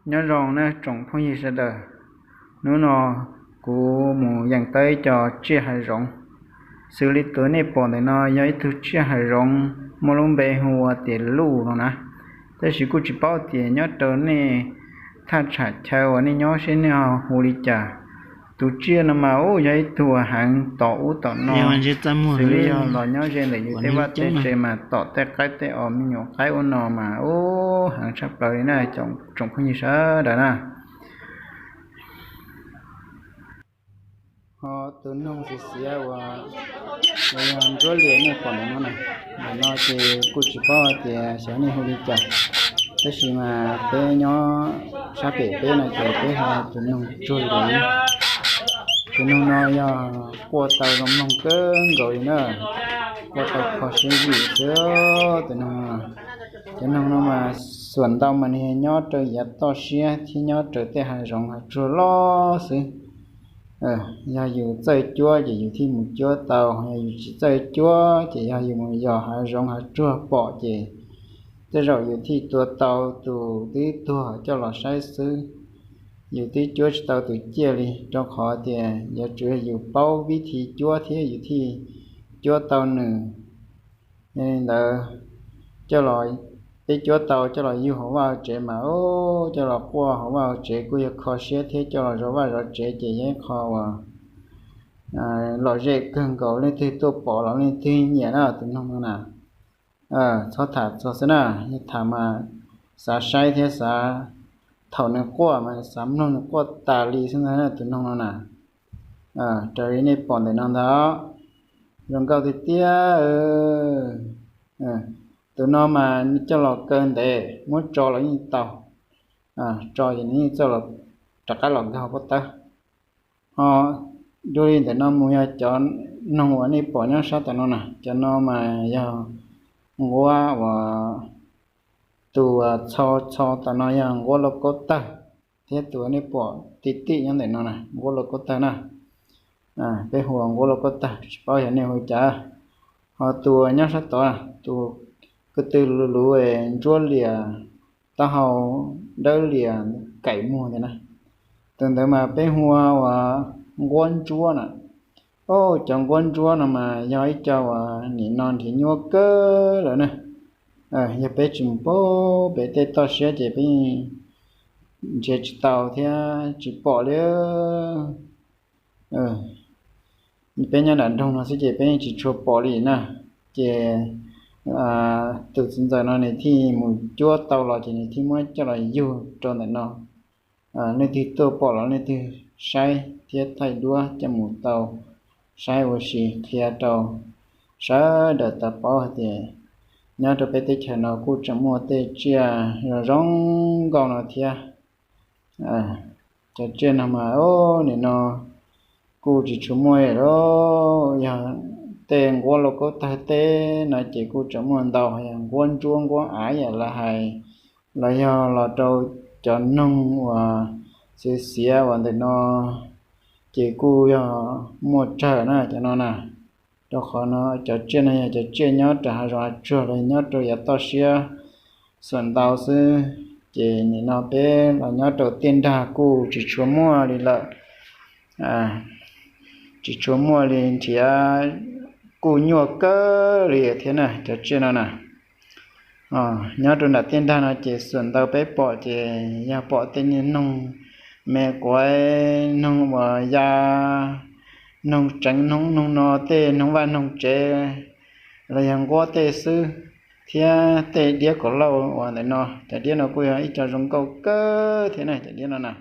Nyob zoo nawb tsoom phooj ywg sawv daws, hnub no kuv mus yees tau ib co tsiaj hav zoov. Xws li tus nej pom ntawm no yog ib tug tsiaj hav zoov muaj lub npe hu ua tias luj no na, tab sis kuj tsis paub tias nyob rau nej thaj tsam chaw uas nej nyob seb nej ho hu li cas. Tus tsiaj no mas ub yog ib tug uas heev tom ub tom no, xws li yog los nyob ze ntawm yus tej vaj tej tse mas tom tej qaib tej os me nyuam qaib ub no mas ub heev tshaj plaws li na tsoom phooj ywg sawv daws na. Ho tus noog xiav xiav uas yog ntsuab lias nej pom ntawm no na, ntawm no ces kuj tsis paub hais tias xyov nej hu li cas, tab sis mas peb nyob sab pem peb no ces peb hu tus noog tsuag lias. Tus noog no yog quaj tau zoo mloog kawg nkaus li na, quaj tau kho siab vim xwb tus noog no. Cov noog no mas xuam ntau mas nws nyob rau yav toj siab thiab nyob rau tej hav zoov hav tsuag loj xwb. Yog yus txawj cuab ces yus thiaj mus cuab tau, yog yus tsis txawj cuab ces yog yus mus yos hav zoov hav tsuag pom ces tej zaum yus thiaj tua tau tus twb tuag coj los saib xwb. Yus twb cuab tsis tau tus ciaj li, rau qhov tias yuav tsum yog yus paub vib thi cuab thiab yus thiaj cuab tau nws. Yog li ntawd, coj los, peb cuab tau coj los yug hauv vaj hauv tsev mas ub coj los quaj hauv vaj hauv tsev kuj yog kho siab thiab, coj los zov vaj zov tsev ces yog ib qho uas lom zem kawg nkaus, leej twg tuaj pom los leej twg nyiam na tus noog no na. Txhob tham txog xwb na, yog tham mas xav saib thiab xav, thaum nws quaj mas xav mloog nws quaj tas li xwb ntag na tus noog no na. Raws li nej pom ntawm no ntag, zoo nkauj tiag tiag. Tus no mas coj los kaw ntev muab tso los yeej tau, tso ces nws yeej txawj rov qab los nkaug pob tawb. Ho dua li ntawm no mus yog cov noog uas nej pom nyob sab tom no na, cov no mas yog nquab uas tus txho txho tom no yog nquab lauj kaub tawg, thiab tus nej pom tim tim nyob ntawm no na nquab lauj kaub tawg na. Peb hu ua nquab lauj kaub tawg tsis paub xyov nej hu li cas. Ho tus nyob sab tod, tus ko tw luv luv ntsuab lias, taub hau dawb lias kaim muag ntawd na, tus ntawd mas peb hu ua nquab ntsuab na. Cov nquab ntsuab no mas yog ib co uas nim no nrhiav nyuaj kawg lawm na. Yog peb tsis mus pem tej toj siab ces peb nrhiav tsis tau thiab tsis pom li. Peb nyob nram nroog no xwb ces peb yeej tsis tshua pom li na. Ces tus txiv ntxawm no nws thiaj mus cuab tau los ces nws thiaj muab coj los yug rau ntawm no. Leej twg tuaj pom los leej twg saib thiab thaij duab coj mus tau saib ua si qhia rau sawv daws tau paub hais tias nyob rau peb teb chaws no kuj tseem muaj tej tsiaj zoo zoo nkauj no thiab. Cov tsiaj no mas nim no kuj tsis tshua muaj lawm, yog tej nquab lauj kaub tawg teb no ces kuj tseem muaj ntau, yog nquab ntsuab nquab av yam lawv hais, los yog los rau cov noog uas xiav xiav uas ntawm no ces kuj yog muaj tsawg na cov no na. Rau qhov no cov tsiaj no yog cov tsiaj nyob rau hav zoov hav tsuag los nyob rau yav toj siab xuam ntau xwb, ces nim no peb los nyob rau tiaj nrag kuj tsis tshua muaj li lawm. Tsis tshua muaj li nrhiav kuj nyuaj kawg li thiab na cov tsiaj no na. Nyob rau nram tiaj nrag no ces xuam ntau peb pom ces yog pom tej niag noog me quav, noog uas ya, noog tseev noog no tej noog vaj noog tsev los yog nquab tej xwb, thiab tej diab kom lauj uas ntawm no. Cov diab no kuj yog ib co zoo nkauj kawg thiab na cov diab no na.